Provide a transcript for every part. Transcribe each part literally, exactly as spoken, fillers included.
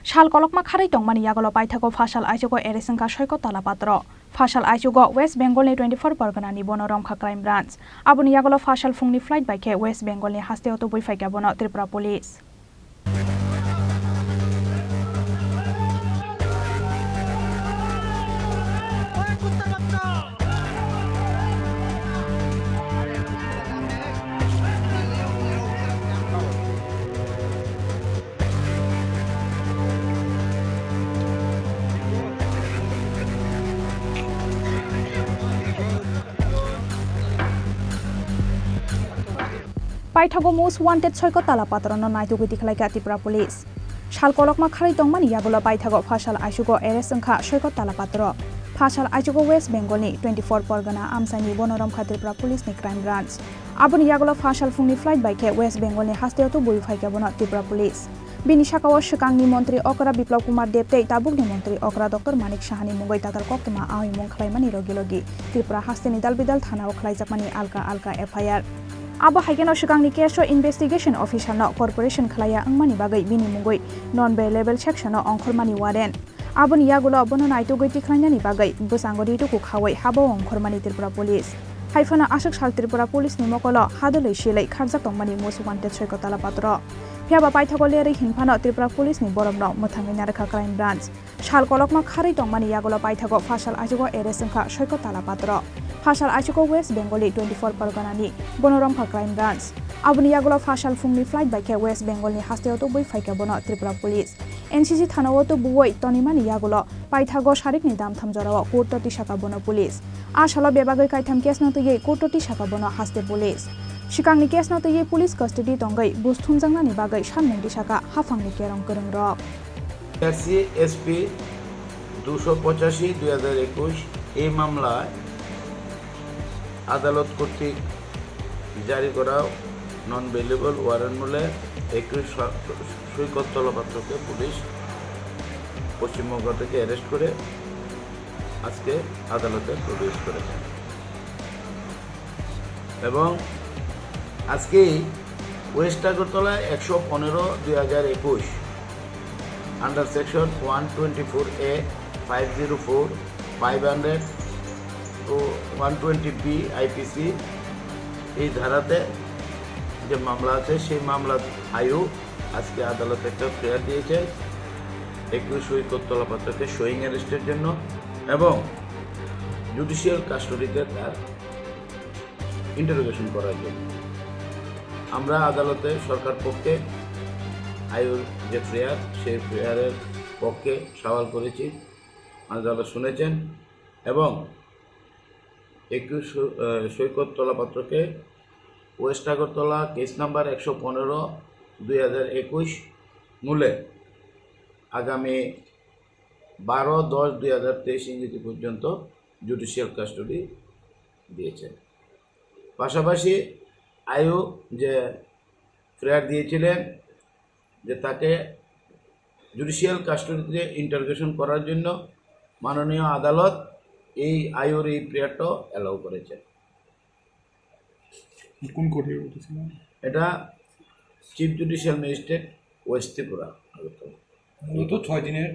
Sal kolokma kharwi tongmani yagulo paithago phasal aichugo arrest wngkha Soikot Tala patro. Phasal aichugo West Bengal ni twenty four Pargana ni bono romkha Crime Branch. Aboni yagulo phasal phungni flight bai khe West Bengal ni hasteo tubui phaikha bono Tripura Police. Paithago most wanted Soikot Tala patrono naitugwi tikhlaikha Tripura Police. Sal kolokma kharwi tongmani yagulo paithago phasal aichugo arrest wngkha Soikot Tala patro. Phasal aichugo West Bengal ni twenty four Pargana amchaini bono romkha Tripura Police ni Crime Branch. Aboni yagulo phasal phungni flight bai khe West Bengal ni hasteo tubui phaikha bono Tripura Police. Bini sakao swkangni montri okra Biplab Kumar Deb tei tabukni montri okra Doctor Manik Sahani mungwi tatal koktwma ahoi mung khlaimani logi logi Tripura hasteni dalbidal thanao khlaijakmani alka alka F I R. Abo hai kheno swkangni case o investigation officer no corporation khlaiya wngmani bagwi bini mungwi non bailable section o ongkhormani warrant. Aboni yagulo bono naitugwi tikhlainani bagwi bwskango rituku khawi habo ongkhormani Tripura Police. Hai phano aswk sal Tripura Police ni mokolo hadwlwi silwi kharjak tongmani most wanted Soikot Tala patro. Phiya ba paithago lerwi hin phano Tripura Police ni borokno mwthangwi narwkha Crime Branch. Sal kolokma kharwi tongmani yagulo paithago phasal aichugo arrest wngkha Soikot Tala patro. Phasal aichugo West Bengal ni twenty four Pargana ni bono romkha Crime Branch. Aboni yagulo phasal phungni flight bai khe West Bengal ni hasteo tubui phaikha bono Tripura Police. N C C thanao tubuwi tonimani yagulo paithago sarikni damtham jorao court o tisakha bono police. A salo bebagwi kaitham case no twiwi court o tisakha bono haste police. Swkangni case no twiwi police custody tongwi buj thumjaknani bagwi sanmung tisakha haphangni kerong kwrwngrok. S C S P দুশো পঁচাশি দুই হাজার একুশ এই মামলায় আদালত কর্তৃক জারি করা নন বেইলেবল ওয়ারেন্ট মূলে একুশ সৈকত তলাপাত্রকে পুলিশ পশ্চিমবঙ্গ থেকে অ্যারেস্ট করে আজকে আদালতে প্রডিউস করেছে এবং আজকেই ওয়েস্ট আগরতলা একশো পনেরো দুই হাজার একুশ under section one twenty four A, five zero four, five hundred O one twenty B IPC এই ধারাতে যে মামলা আছে সেই মামলার আয়ু আজকে আদালতে একটা প্রেয়ার দিয়েছে একুশ সৈকত তলাপাত্রকে শোয়িং অ্যারেস্টের জন্য এবং জুডিশিয়াল কাস্টডিতে তার ইন্টারোগেশন করার জন্য। আমরা আদালতে সরকার পক্ষে আয়ুর যে প্রেয়ার সেই প্রেয়ারের পক্ষে সওয়াল করেছি, আদালত শুনেছেন এবং একুশ সৈকত তলাপাত্রকে ওয়েস্ট আগরতলা কেস নাম্বার একশো পনেরো দুই হাজার একুশ মূলে আগামী বারো দশ দুই হাজার তেইশ ইংরেজি পর্যন্ত জুডিশিয়াল কাস্টডি দিয়েছে। পাশাপাশি আয়ু যে প্রেয়ার দিয়েছিলেন যে তাকে জুডিশিয়াল কাস্টডিতে ইন্টারোগেশন করার জন্য মাননীয় আদালত এই আয়ুর এই প্রেয়ারটাও অ্যালাউ করেছেন। কোন কোর্টে উঠেছিলেন? এটা chief judicial magistrate west Tripura, Agartala. মূলত ছয় দিনের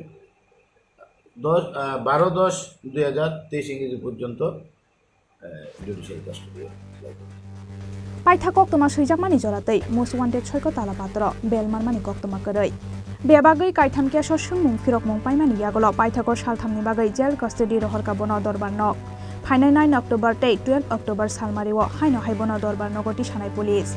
দশ, আহ, বারো দশ দুই হাজার তেইশ ইংরেজি পর্যন্ত, আহ, judicial custody. Paitha koktwma swijakmani jora tei most wanted Soikot Tala patro bel manmani koktwma kwrwi. Bebagwi kaitham keso swngmung phirokmung paimani yagulo paithago salthamni bagwi jail custody rohorkha bono dorbar nok. Phainai nine October tei twelve October salmario haino hai bono dorbar nogo tisanai police.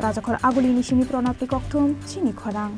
Rajakhor Aguli ni simi Pranab Tikokthum, chini khorang.